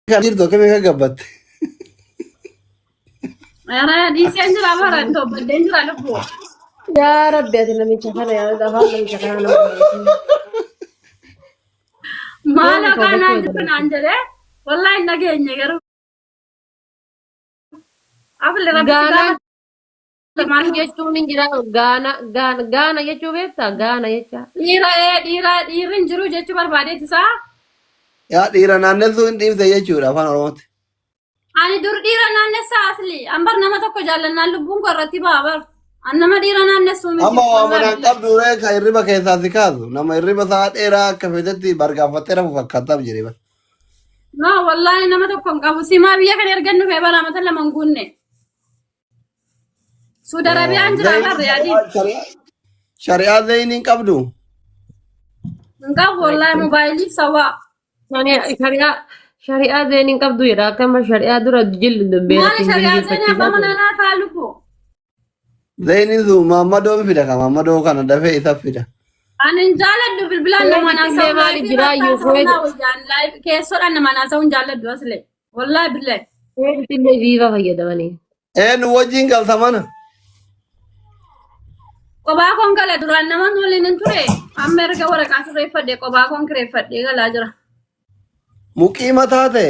Kan jirtu akkamii akka gabbatte. Ara dhiiseen jira bara tobbadeen jira lubbu. Yaa Rabbi ati namicha kana yaa afaan namicha kana nama barreessi. Maal Yoom akka naan toobachuu jettu eegalte? naan jedhee wallahi hin dhageenye garuu. Afli rabbi si Gaanaa gaafata maal jechuun hin jira. Gaana gaana gaana jechuu beektaa? Gaana jecha. dhiira ee dhiira dhiirri hin jiru jechuu barbaadeeti isaa. Yaa dhiira naannessuu hin dhiifte jechuudha afaan Oromootti. Ani dur dhiira naannessaa asli. An bar nama tokko jaallannaan lubbuun koo irratti ba'a bar. An nama dhiira naannessuu miti. Amma waa Wallahi manaan billahi. qabdu ree kan hirriba keessaa si kaasu nama hirriba sa'a dheeraa akka feetetti bargaaffattee rafu fakkaataaf jedhee bara. No wallahi nama tokko hin qabu. Simaa biyya kana erga dhufee bara amata 2 hin guunne. Suudi Arabiyaan jira bar Riyaadiin. Shari'aa zeyni hin qabdu. Hin qabu wallahi moobaayiliif sawaa. Shari'aa shari'aa zeen hin qabdu jedha. Akkama shari'aa dura jillu Maali beeratti shari'aa zeenii abbaa jilbiinfachiisaa mana ture. naa ta'a lubbu. Zeyniin sun maammadoon fida ka maammadoo kana dafee isa fida. Ani hin jaaladhu bilbilaan namaan Kuweetitti illee haasa'u maaliif laayifii jiraa irratti iyyuu haasa'u kuweet naa wayyaan laayif keessoodhaan namaan haasa'u hin jaalladhu aslee. Wallaahi billahi. kuweetitti illee viivaa fayyadamanii. Ee nu wajjin galta mana. Qobaa koon gala duraan nama waliin hin ture. Amma erga waraqaa sirreeffadhe qobaa koon kireeffadhee galaa jira. Muqiima taate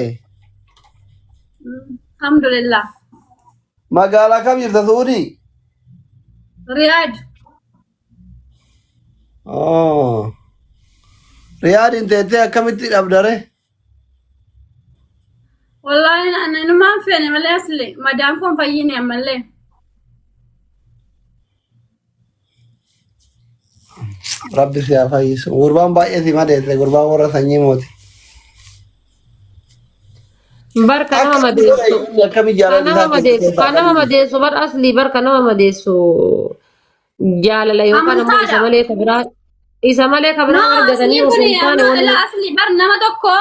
Alhamdulillah. magaalaa kam jirta Suudii? Riyaad. Oh. Riyaadiin teettee akkamitti dhabdare? Wallaahi ani inumaan feene malee asli madaan koon fayyine ammallee. Rabbi si haa fayyisu. Gurbaan baay'ee si madeesse. Gurbaan warra sanyii mooti. Bar ka nama Akka madeessu. akkami Ka jaalala nama isaa madeessu. keessaa Ka nama madeessu bar asli bar ka nama madeessu jaalala yookaan ammoo isa Amantaadha. malee ka biraa isa malee ka No, biraa argatanii asliin osoo kun hin taane amma wanni ila asli bar nama tokko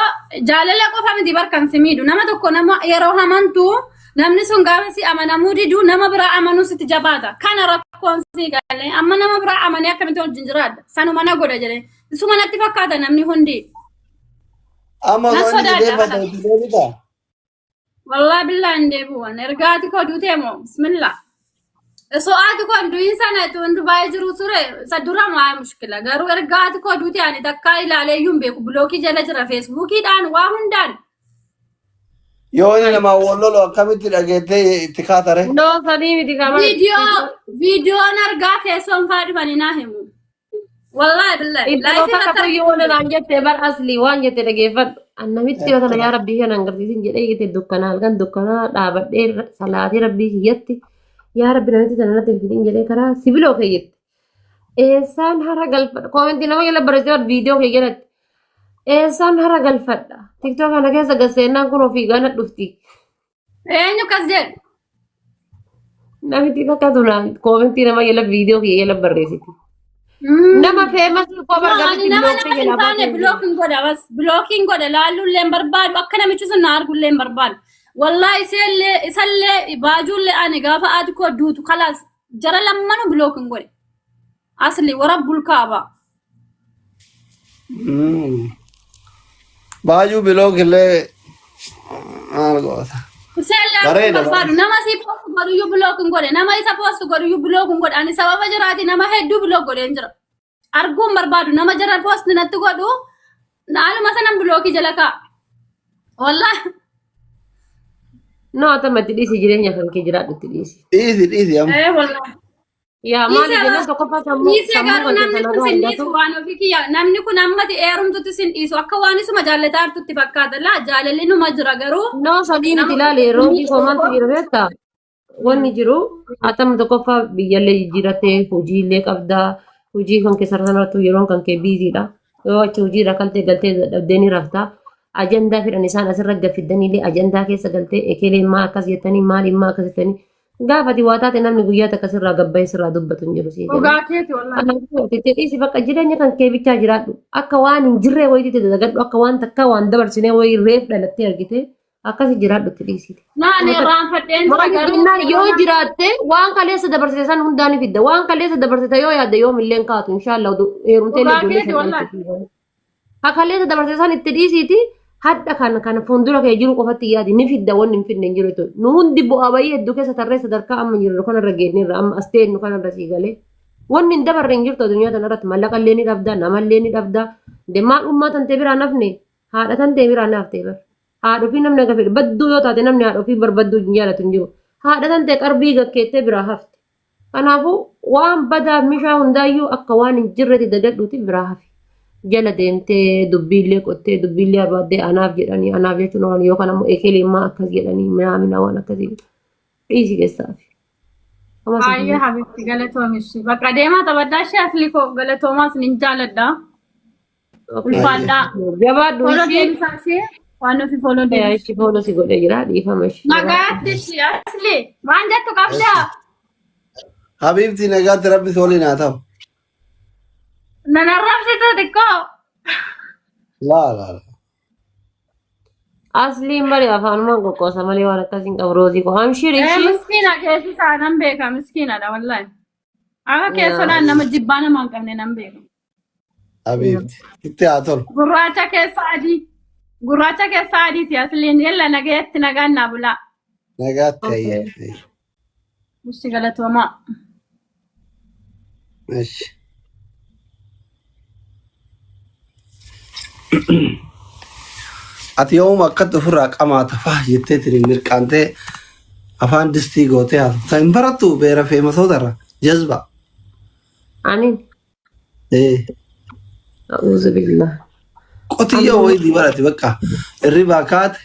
jaalala qofa miti bar kan si miidhu. Nama tokko nama yeroo amantu namni sun gaafa si amanamuu didu nama biraa amanuu sitti jabaata. Kana rakkoon si galee amma nama biraa amanee akkamitti wajjin jiraadha. Sanuma na godha jedhee. Isuma natti fakkaata namni hundi. Amma Na osoo inni si sodaadha deeffate kana. itti deebitaa? Wallahi billahi hin deebi'u. Erga haati koo duutee moo bismillah. Osoo haati koo hin du'in sana utuu hin Dubaayii jiru ture isa dura maa mushkila. Garuu erga haati koo duute ani takkaa ilaalee iyyuu hin beeku. Bilookii jala jira feesbuukiidhaan waa hundaan. Yoo inni namaa wal lolu akkamitti dhageettee itti kaatare? Noo sadii miti ka bara Viidiyoo viidiyoon argaa keessoon faa dhufanii naa himu. Wallahi billahi. Intala Laayifii takka irratti tuyyuu arguu waan naan jette bar asli waan jette dhageeffadhu. An namitti yoo tana yaa rabbii kana hin garsiisin jedhee jette dukkana halkan dukkanaa dhaabadhee salaatii rabbii kiyyatti yaa rabbi namitti tana natti hin fidin jedhee karaa sibiloo kee jette. Eessaan hara galfadha koomentii nama jala barreessee bar viidiyoo kee jalatti. Eessaan hara galfadha tiktook kana keessa gaseennaan kun ofii gana dhufti. Eenyu akkas jedhu? Namitti takka tunaan koomentii nama jala viidiyoo kiyya jala barreessiti. Nama feemasii koo No, ani bargaamitti nama bilookii nama hin jalaa taane baasee hin jiru. bilookiin godha bas bilookiin godha laalluullee hin barbaadu akka namichi sun na argullee hin barbaadu. Wallahi iseellee isallee baajuullee ani gaafa haati koo duutu kalaas jara lammanu bilookiin godhe. Asli warabbul kaaba. Baay'uu bilook illee maal goota. Iseellee arguu hin Bareeda barbaadu. Nama si poostu godhuyyuu bilookiin godhe. Nama isa poostu godhuyyuu bilookiin godhe. Ani sababa jiraati nama hedduu bilook godheen jira. Arguu hin barbaadu. Nama jara poostu natti godhu haaluma sanan bilookii jala kaa'a. Wallahi. No atamatti dhiisi jireenya kan kee jiraadhu itti dhiisi. Dhiisi dhiisi amma. Ee wallahi. Yaa maali Dhiisee jennaan tokkoffaa sammuu Dhiisee sammuu garuu kan namni keessa kun nagaa sin argatu. dhiisu waan ofii kiyya namni kun ammati eerumtutti sin dhiisu akka waan isuma jaallataa jirtutti fakkaata laa jaalalli numa jira garuu No sadii nama miti ilaali roobni koo maaltu jira beektaa? Wanni jiru atama tokkoffaa biyyallee jijjiirattee hojiillee qabdaa hojii kan keessa sanarrattu yeroon kan kee biiziidha. Yoo achi hojii irraa kaltee galtee dadhabdee ni rafta. Ajandaa fedhan isaan asirra gaffidaniillee ajandaa keessa galtee ekelee maa akkas jettanii maaliin maa akkas jettanii Gaafa ati waa taate namni guyyaa takka sirraa gabbayee sirraa dubbatu hin jiru sii galee. Dhugaa keeti wallahi. Kanaafuu ati itti dhiisi bakka jireenya kan kee bichaa jiraadhu. Akka waan hin jirree wayiitti dalagadhu akka waan takkaa waan dabarsinee wayii reef dhalattee argite akkasi jiraadhu itti dhiisiti. Naan Nama takka. irraanfadheen jira Maaliif garuu jennaan yeroo yoo naan jiraatte waan kaleessa dabarsite san hundaa ni fidda. Waan kaleessa dabarsite yoo yaadde yoom illee hin kaatu inshaallah heerumtee illee dhugaa ijoollee keeti san wallahi. dhaltu. Ka kaleessa dabarsite san itti dhiisiiti. Hadha kan kan fuuldura kee jiru qofatti yaadi ni fidda wanni hin fidne hin jiru jechuudha. Nu hundi bu'aa bayii hedduu keessa tarree sadarkaa amma jirru kanarra geenyeerra amma as teenyu kanarra sii galee. Wanni hin dabarre hin jirtu addunyaa tanarratti mallaqa illee ni dhabda namallee ni dhabda. Maal ummaa tantee biraa nafne haadha tantee biraa naftee bar. Haadha ofii namni akka fedhe badduu yoo taate namni haadha ofii barbadduu hin jaalatu hin jiru. Haadha tantee qarbii gakkeettee biraa hafte. Kanaafuu waan badaa mishaa hundaayyuu akka waan hin jirretti dagadhuuti biraa hafi. Jala deemtee dubbiillee qottee dubbiillee barbaaddee anaaf jedhanii anaaf jechuun waan yookaan ammoo ekelee akkas jedhanii minaamina waan akkasii dhiisi keessaa hafi. Baay'ee habibti galatoomishi. Bakka deemaa taphadhaa ishee asli koo galatoomaas nin jaaladha. Ulfaadhaa. Jabaadhu Follow ishee. deebisaa ishee waan ofii follow deebisu. Ishee follow si godhee jira dhiifama ishee. Nagaatti ishee asli waan jettu qabdaa. Habiibti nagaatti rabbi si waliin haa ta'u. Nan arrabsitu xiqqoo. Laa laa laa. Asliin malee afaanumaan qoqqoosa malee waan akkasii hin qabu roozii koo. Amshir Ee ishee. miskiina keessi isaa nan beeka miskiinadha wallahi. Akka keessodhaan nama jibbaa nama hin qabne nan beeka. Habiibti. Itti haa tolu. Gurraacha keessa adii. Gurraacha keessa adiiti asliin yalla nagayetti nagaan naa bulaa. Nagaatti hayyee. Ishi galatoomaa. Eshi. Ati yoomuma akkatti ofirraa qamaata faa jettee tiri mirqaantee afaan distii gootee haasofta. Hin barattu beera feemasoota irra jazba. Ani Eh, a'uuzu billah. Qotiyyoo wayii barate bakka hirribaa kaate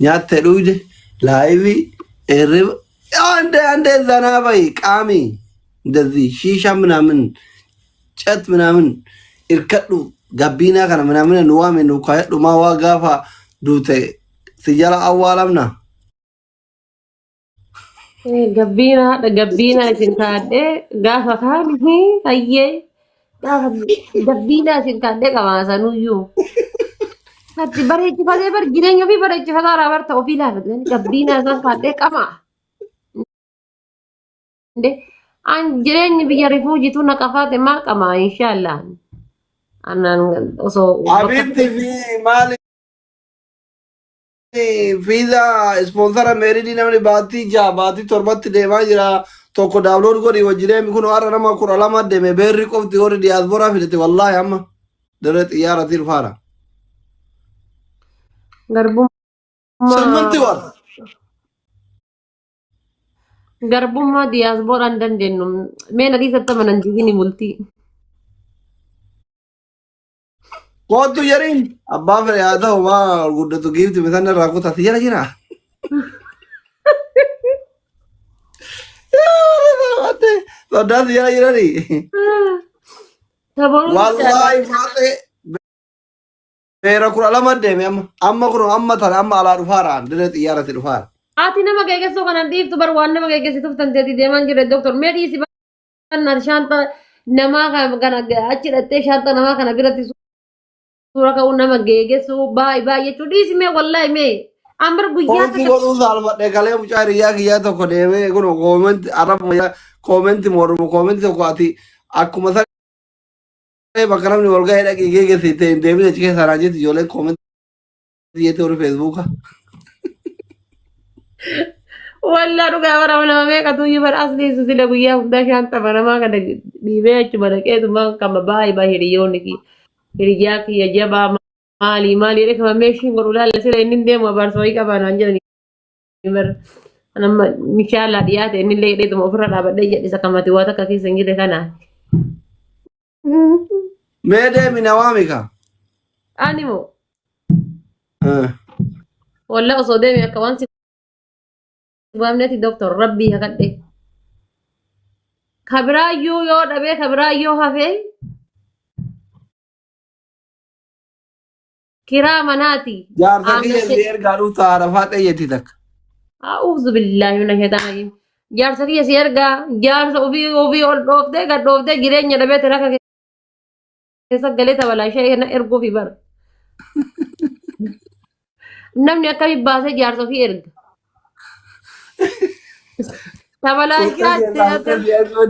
nyaatte dhugde laayivii hirriba አንዴ አንዴ ዘና በይ ቃሚ እንደዚህ ሺሻ ምናምን ጨት ምናምን irkadhu gabbiinaa kana ምናምን nu waame nu kaayadhu maa waa gaafa duute si jala awwaalamna. Gabbiina haadha gabbiina isin kaadhee gaafa kaan hayyee gaafa gabbiina isin kaadhee qabaasanuyyuu. Ati bareechifatee bar jireenya ofii bareechifataa irraa barta ofii laala gabbiina isaan kaadhee qama. An jireenyi biyya rifuujitu na qafaate maal qama inshaallah. Anaan osoo Habiibti fi maali fiiza ispoonsara meeridii namni baatii 6 baatii 7tti deemaa jira. Tokko download godhi wajji deemi kun har'a nama 12 deeme beerri qofti warri diyaasporaa fidate wallaahi amma dirree xiyyaaratiin dhufaara. Garbummaa ስምንት ወር garbummaa diyaaspooraan dandeenyu mee nadii sattama nan jigini bultii. Kootu jariin abbaan fedhe haa ta'u maa ol guddatu giifti misan irraa kutati jala jira. Soddaatu jala jirani. Taboon Wallaahi faaxee beera 12 deeme amma amma kun amma tana amma alaa dhufaara dirree xiyyaarratti dhufaara. Ati nama geggeessuu kanan dhiiftu bar waan nama geggeessituuf tanteeti deemaan jirre doktor mee dhiisi banna shaanta namaa kana achi hidhattee shaanta namaa kana biratti suura ka'uu nama geggeessuu baay'ee baay'ee jechuun dhiisi mee wallaahi mee ambar guyyaa Poostii takka godhuu saalfadhe kalee mucaa hiriyyaa kiyyaa tokko deemee kun koomenti arraba koomenti mormu koomenti tokko ati akkuma saree bakka namni wal ga'ee dhaqii geggeessite hin deemin achi keessa naan jetti ijoolleen koomenti jettee warri feesbuuka. Wallaa dhugaa bara nama meeqatu iyyuu bara asli sila guyyaa hundaa shaanta baramaa kana dhiibee achuma dhaqeetuma kama baay'ee baay'ee hiriyoonni kiyya hiriyyaa kiyya jabaa maali maali jedhee kama meeshiin godhu laalla sila inni hin deemu abaarsa wayii qabaa naan jedhani bara nama inshaallah dhiyaate inni illee jedheetuma ofirra dhaabadhee jedhisa kamati waa takka keessa hin jirre kana. Mee deemi na waami ka. Ani moo walla osoo deeme akka waan si waamnetti doktor rabbii hakadhe. Kabiraayyuu yoo dhabee kabiraayyuu hafee kiraa manaati. Jaarsa kiyya si ergaa dhufta haadha faaxee jetti takka. A'uuzu billaahi mina shaytaana rajiim. Jaarsa kiyya si ergaa jaarsa ofii ofii ol dhooftee gad dhooftee jireenya dhabee tiraka keessa galee tabalaashee na erguufi bara. Namni akkamii baasee jaarsa ofii erga? Tabalaashaa Qurxee keessaa si erguu.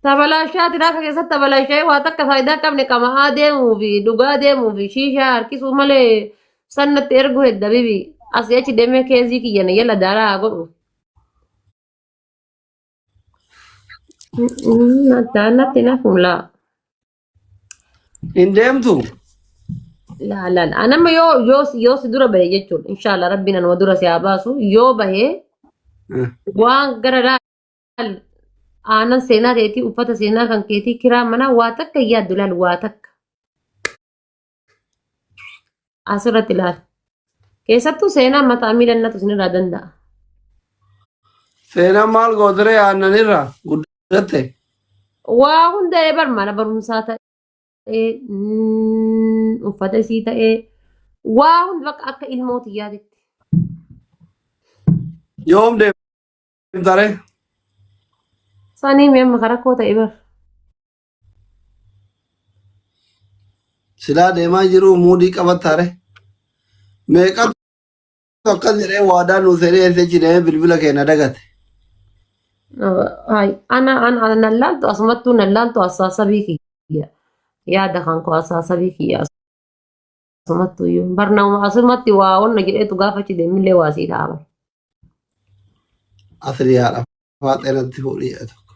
Tabalaashaa tiraafa keessatti tabalaashaa waa takka faayidaa hin qabne qama'aa deemuu fi dhugaa deemuu fi shiishaa harkisuu malee sannatti erguu hedda bibi. Asii achi deemee keezii kiyya na jala daaraa haa godhu. Natti nafuun laa. Hin deemtu. Laa laa laa. Anamma yoo yoo yoo si dura bahe jechuudha. Inshallah rabbiin anuma dura si haa baasu. Yoo bahee waan gara laal aanan seenaa keetii uffata seenaa kan keetii kiraa manaa waa takka hin yaaddu laal waa takka. Asirratti ilaal. Keessattuu seenaa mataa miilannatu isinirraa danda'a. Seenaan maal gootiree aannanirra guddatte. Waa hunda bar mana barumsaa ta'ee uffata isii ta'ee waa hunda bakka akka ilmoo tiyyaatitti. Yoom deemtaree? Sanii mi'a amma rakkoo ta'e bar. Silaa deemaa jiru muudii qabattaare. Meeqatu akkas jedhee waadaa nuu seenee eessa achi deemee bilbila keenya dagate. Hay, ana ana ana nan laaltu asumattuu nan laaltu asaasabii kiyya. Yaada kan koo asaasabii kiyya asumattuu iyyuu. Barnauma asumatti waa onna jedheetu gaafa achi deemillee waa sii dhaaba. Asli haadha faaxee natti fuudhii jedhe tokko.